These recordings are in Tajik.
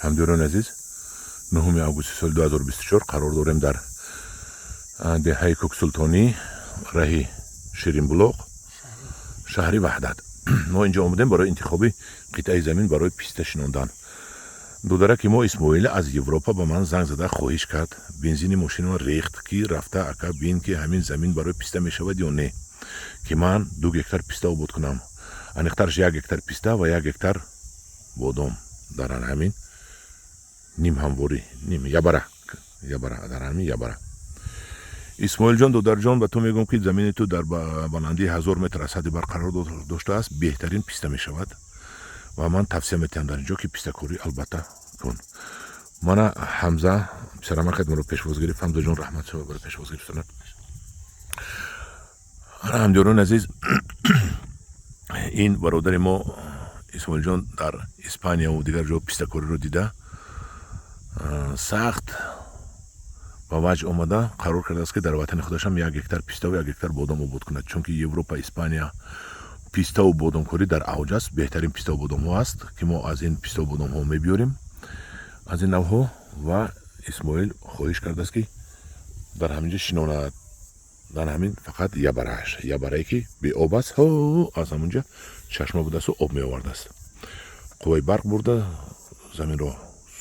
Ҳамдиёрони азиз, 9 августи соли 2024 қарор дорем дар деҳаи Кӯксултонӣ, раҳи Ширинбулоқ, шаҳри Ваҳдат. Мо инҷо омадем барои интихоби қитъаи замин барои писта шинондан. Додараки мо Исмоил аз Европа ба ман занг зада хоҳиш кард, бензини мошинро рехт, ки рафта, ака, бин, ки ҳамин замин барои писта мешавад ё не, ки ман 2 гектар писта обод кунам, аниқтараш 1 гектар писта ва 1 гектар бодом дар ҳамин нимҳамворӣ, ним ябара, ябара, дар ҳамин ябара. Исмоилҷон, додарҷон, ба ту мегӯям, ки замини ту дар баландии 1000 метр аз сатҳи баҳр қарор доштааст, беҳтарин писта мешавад ва ман тавсия метиҳам дар инҷо, ки пистакорӣ албатта кун. Мана Ҳамза писарамакат маро пешвоз гирифт. Ҳамзаҷон, раҳмат барои пешвоз гирифтанат. Ана, ҳамдиёрони азиз, ин бародари мо Исмоилҷон дар Испанияву дигар ҷо пистакориро дида, сахт ба ваҷд омада, қарор кардааст, ки дар ватани худашам 1 гектар пиставу 1 гектар бодом обод кунад, чунки Европа, Испания пиставу бодомкорӣ дар авҷ аст. Беҳтарин пиставу бодомҳо аст, ки мо аз ин пиставу бодомҳо мебиёрем, аз ин навъҳо. Ва Исмоил хоҳиш кардааст, ки дар ҳамин ҷо шинонад, дар ҳамин фақат ябарааш, ябарае ки беоб аст, аз ҳамунҷа чашма будасту об меовардааст. Қувваи барқ бурда, заминро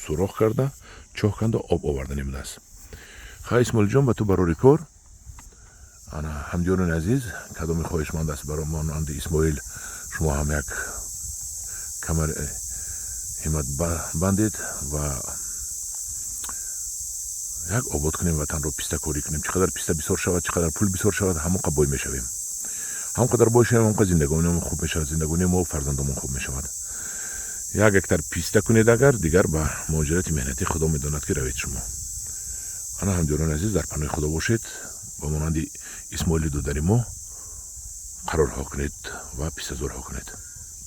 сурох карда, чоҳ канда, об оварда намудааст. Хай, Исмоилҷон, ба ту барори кор. Ана, ҳамдиёрони азиз, кадоме хоҳишманд аст баро монанди Исмоил, шумо ҳам як камар ҳиммат бандед ва як обод кунем ватанро, пистакорӣ кунем. Чӣ қадар писта бисёр шавад, чӣ қадар пул бисёр шавад, ҳамон қа бой мешавем. Ҳамон қадар бой шавем, ҳамон қа зиндагониамон хуб мешавад, зиндагонии мо, фарзандомон хуб мешавад. 1 гектар писта кунед агар, дигар ба муҳоҷирати меҳнатӣ худо медонад, ки равед шумо. Ана, ҳамдиёрони азиз, дар паноҳи Худо бошед. Ба монанди Исмоили додари мо қарорҳо кунед ва пистазорҳо кунед.